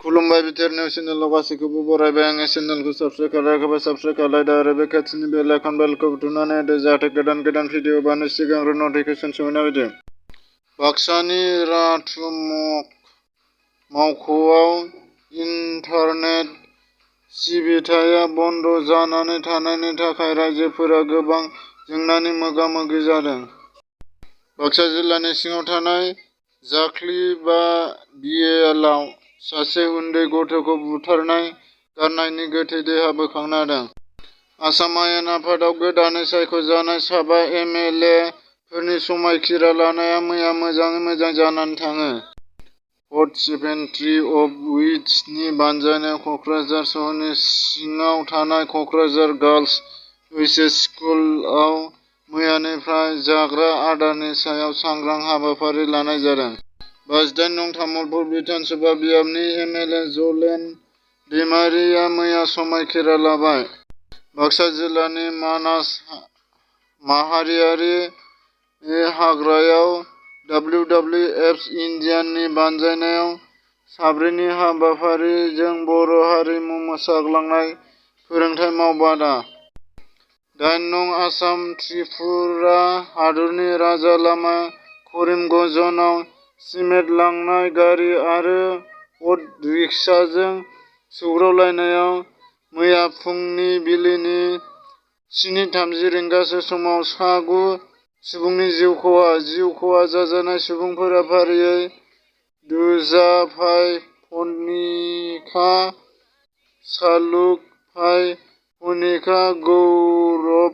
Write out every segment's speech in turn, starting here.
खुलुमबाय बिथोरनियाव चेनेलाव गासैखौबो बरायबाय। आंनि चेनेलखौ साबस्क्राइब खालायदो आरो बे खाथिनि बेल आइकन बेलखौ बुथुमनानै होदो जाहाथे गोदान भिडिअ बानो सिगां नटिफिकेसन सहैनाय बायदि। बाक्सानि राथुमक मावख'आव इन्टारनेट सिबिथाया बन्द जानानै थानायनि थाखाय राइजोफोरा गोबां जेंनानि मोगा-मोगि जादों। बाक्सा जिल्लानि सिङाव थानाय जाख्लिबाबियालाव सासे उन्दै गथ'खौ बुथारनाय गारनायनि गोथै देहा बोखांनो हादों। आसाम आयेन आफादाव गोदानै सायख'जानाय साबा एम.एल.ए. फोरनि समायखिरा लानाया मैया मोजाङै मोजां जानानै थाङो। फर्थ सेमेस्टार अफ उइच नि बानजायनायाव क'क्राझार सोहोरनि सिङाव थानाय क'क्राझार गार्लस ओइस एस स्कुलआव मैयानिफ्राय जाग्रा आदारनि सायाव सांग्रां हाबाफारि लानाय जादों। 58 नं तामुलपुर बिधानसभा बियाबनि एम.एल.ए. जलेन दैमारिया मैया समायखिरा लाबाय। बाक्सा जिल्लानि मानास माहारियारि हाग्रामायाव डब्लिउ.डब्लिउ.एफ. इन्डियानि बानजायनायाव साब्रैनि हाबाफारिजों बर' हारिमु मोसाग्लांनाय फोरोंथाय मावबादा। 8 नं आसाम त्रिपुरा हादरनि राजालामा करिमगन्जआव सिमेन्ट लांनाय गारि आरो अट' रिक्साजों सौग्रावलायनायाव मैया फुंबिलिनि 7:30 रिंगासो समाव सा 9 सुबुंनि जिउ खहा। जिउ खहा जाजानाय सुबुंफोरा फारियै दुजाभाइ पनिका, सालुक भाइ पनिका, गौरब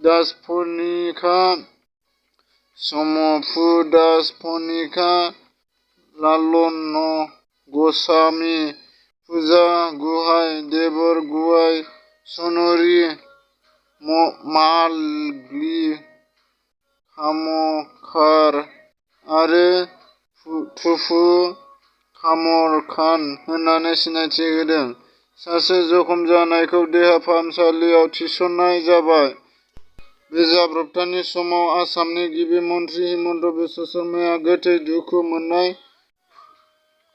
दास पनिका, सम्पु दास पनिका, लालन ग'स्वामी, पुजा गुहाइ, देबर गुहाइ, सनरि मालगि खामखार आरो थुफु खामरखान होननानै सिनायथि होदों। सासे जखम जानायखौ देहा फाहामसालियाव थिसननाय जाबाय। बे जाब्रबथायनि समाव आसामनि गिबि मन्थ्रि हिमन्त बिश्व शर्माया गोथै दुखु मोननाय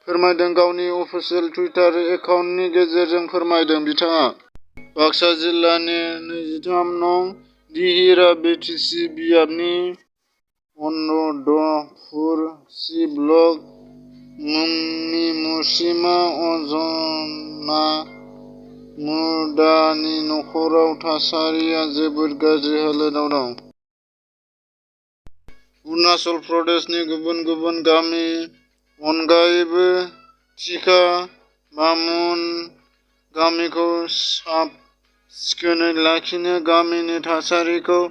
फोरमायदों। गावनि अफिसियेल टुइटार एकाउन्टनि गेजेरजों फोरमायदों। बिथाङा बाक्सा जिल्लानि 23 नं दिहिरा बिटिसि बियाबनि अनन्तपुर सि ब्लक मुंनि मुस्रिमा अजना मुडानि नखराव थासारिया जोबोद गाज्रि हालोदाव दं। अरुणाचल प्रदेशनि गुबुन गुबुन गामि अनगायैबो थिखा बामुन गामिखौ साब-सिखोनै लाखिनो गामिनि थासारिखौ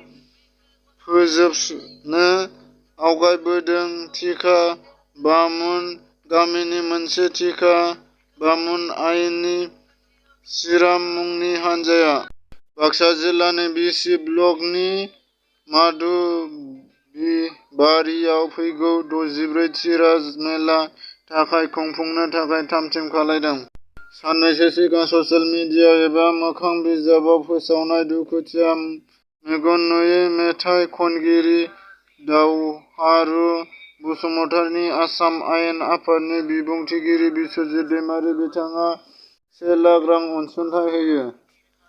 फोजोबनो आवगायबोदों। थिखा बामुन गामिनि मोनसे थिखा बामुन आइनि सिराम मुंनि हानजाया बाक्सा जिल्लानि बि सि ब्लकनि माधबीबारियाव फैगौ 64 थि राज मेला थाखाय खुंफुंनो थाखाय थाम-थिम खालायदों। साननैसो सिगां ससियेल मिडिया एबा मोखां बिजाबाव फोसावनाय दुखुथिया मेगन नुयै मेथाइ खनगिरि दावहारु बसुमतारीनि आसाम आयेन आफादनि बिबुंथिगिरि बिस्वजित दैमारि बिथाङा 1 लाख रां अनसुंथाइ होयो।